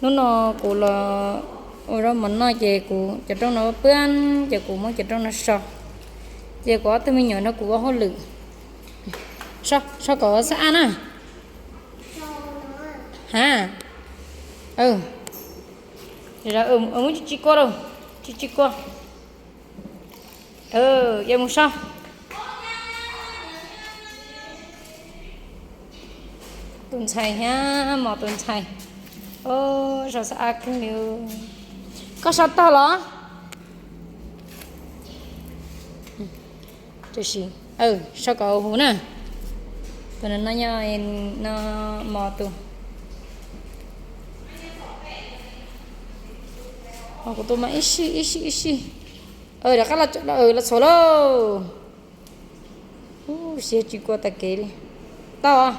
Hnub no kuv los ua zaub mov noj ces kuv cov rooj no pw, ces kuv muab cov rooj no so, ces kuv ob tug me nyuam nrog kuv ua hauj lwm. So kom xab ab na. Ha, muab tsis tsis kua lauj, tsis tsis kua. Yuav mus so. Tus ntxhais thiab mos tus ntxhais. So xab ab kawg li. Koj so tag los? Tiam sis so kom huv na. Tus no nyob no, mos tus. Kuv tus mas ib sij ib sij ib sij. Rov qab los txhuam lauj. Siab tsis kua tag kev li. Tau.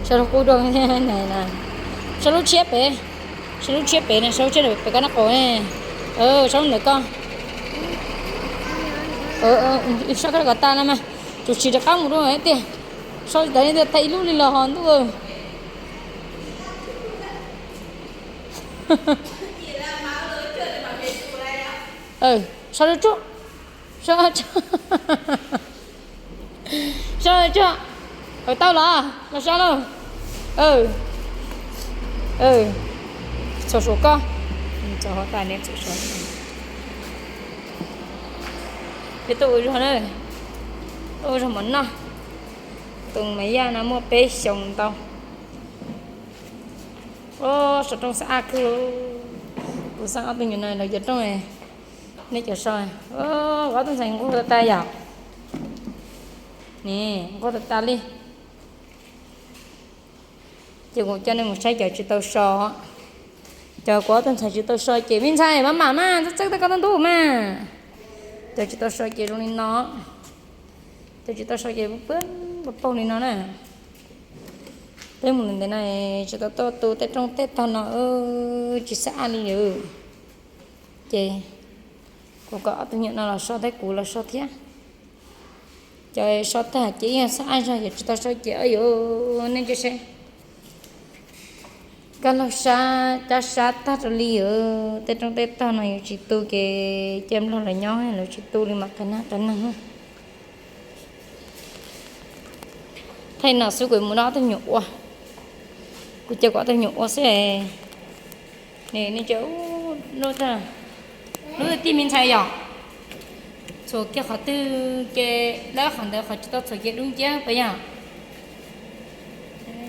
Saib lub qub dua, saib lub tshiab pem, saib lub tshiab pem na, saib lub tshiab pem koj nab qaum ne. Saib lub ntawm koj. Saib koj kom tas no mas, tsuas tsis rov qab mus dua tiag. Saib tas li tiag, tag ib lub li los ho ntuj. Saib lub tsuag, saib tsuag, saib tsuag. Tau los, los saib lauj. Txhuam suav koj. Txhuam tas ne, txhuam suav. Peb tuaj ua zog na, tuaj ua zog mov noj. Tus Maiv Yaj no muaj peb xyoos ntau. Saum rooj xab ab kawg. Kuv xab ob tug nyuam no lawv cov rooj. Nej cov so, kuv ob tug ntxhais nquag tas tas yom. Ne, nquag tas tas li. Ces kuv coj nej mus saib cov tsis tau so. Cov kuv ob tug ntxhais tsis tau so ces me ntxhais maj mam mas txawj txawj tej koj tub ntub mas. Cov tsis tau so ces zoo li no. Cov tsis tau so ces pw paug li no na. Peb mus ntawm no tsis tau tuaj tu tej rooj tej tog no, tsis xab ab li lawm. Ces kuv kom ob tug nyuam no los so thiab kuv los so thiab. Cov so tag ces ib yam xab ab zog, cov tsis tau so ces yuav nej ntsia seb. Kab laug sab cab sab tag rau li, tej rooj tej tog no yuav tsis tu ces cia nplog lawv nyob, lawv tsis tu li mas qias nag qias neeg. Thaij no xwb kuv mus nrog ob tug nyuam ua. Kuv cia kuv ob tug nyuam ua xwb. Nim no ces lub twg tij me ntxhais yom, txhuam kiag qhov twg ces dawb, qhov ntawd qhov tsis tau txhuam ces dub nciab puas yog?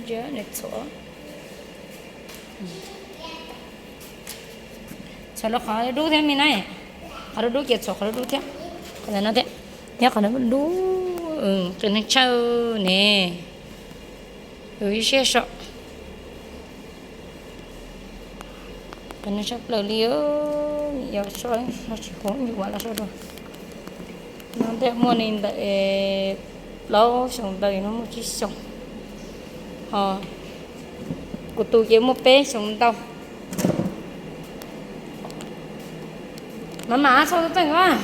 Txhuam, txhuam rau qhov dub thiab me na. Qhov dub dub ces txhuam qhov dub dub thiab. Qhov ntawm no thiab, thiab qhov no dub, qias neeg tshaj ne. Ib siab so, qias neeg tshaj plaws li. Yog so, so tsis huv yus vam los so dua. No thiaj muaj li ntawm plaub xyoo ntau, no muaj tsib xyoo. Ho kuv tus ces muaj peb xyoo ntau. Mas mam txhob txeej os.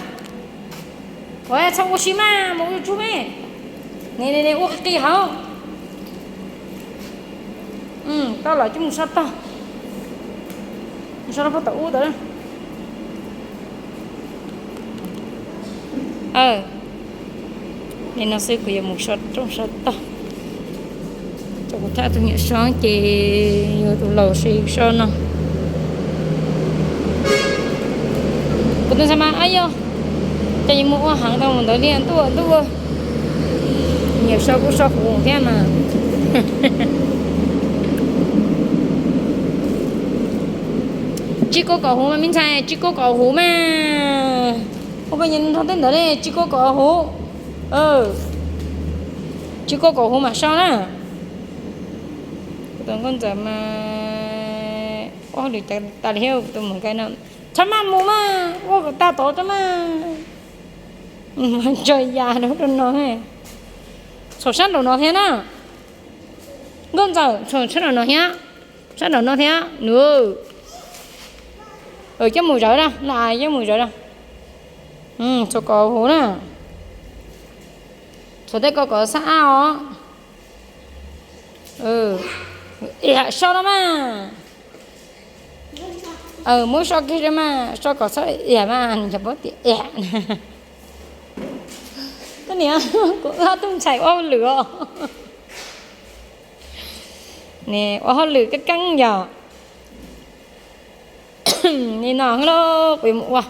Ua txhob ua si mas mus ua tsug me. Nim ua qis qis hauv. Tau los coj mus so tog. Mus so rau pog tom ub tod. Nim no xwb kuv yuav mus so rooj so tog. Cov kuv thaj tus nyuam so ces yog tus laus so so no. Kuv tus ntxhais mas ab yog, ces yus mus ua heev tau mus ntawd li ntuj ntuj. Nyiam so kuj so huv thiab mas. Tsis kua kom huv mas me ntxhais, tsis kua kom huv mas. Ua poj niam nrog tej ntawd li, tsis kua kom huv. Tsis kua kom huv mam so na. Kuv tus nkauj ntxawm mas ua hauj lwm cas tas li thiab, kuv tus mus nkaij no. Txhob maj mus mas, ua kom tag tod tso mas. Tso yas rau rau no. Txhuam sab nraum no thiab na. Nkauj ntxawm, txhuam sab nraum no thiab. Sab nraum no thiab nws. Coj mus zawv na, coj mus zawv na. Txhuam kom huv na. Txhuam tej ko kom xab ab os. Iam so no mas. Muab so kiag mas, so kom txhob iam mas, nws paub tias iam. Koj niam, kuv ob tug ntxhais ua hauj lwm os. Ua hauj lwm keej keej yom. Nim no lauj, kuv yuav mus ua